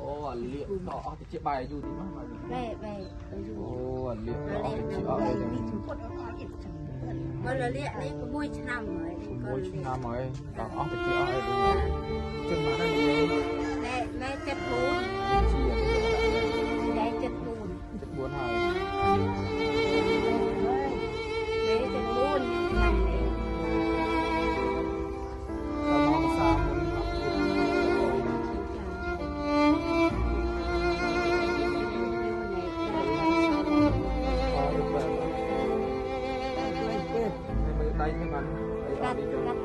អូអាលៀកដកអស់តិចបាយយូរតិចមកបាយ បែបែយូរ អូអាលៀកដកអស់តិចអស់អីចឹង បើលៀកនេះ6ឆ្នាំហើយ 6ឆ្នាំហើយដកអស់តិចអស់អីដូចជិះមកហ្នឹង ម៉ែម៉ែ74 ជា យាយ74 74ហើយ មេ74ឆ្នាំនេះ ដល់មកភាសាមុនអត់ជួបអត់បែបនេះមើលដៃនេះបានអីអ កាត់ ត់នេះទៅ កាត់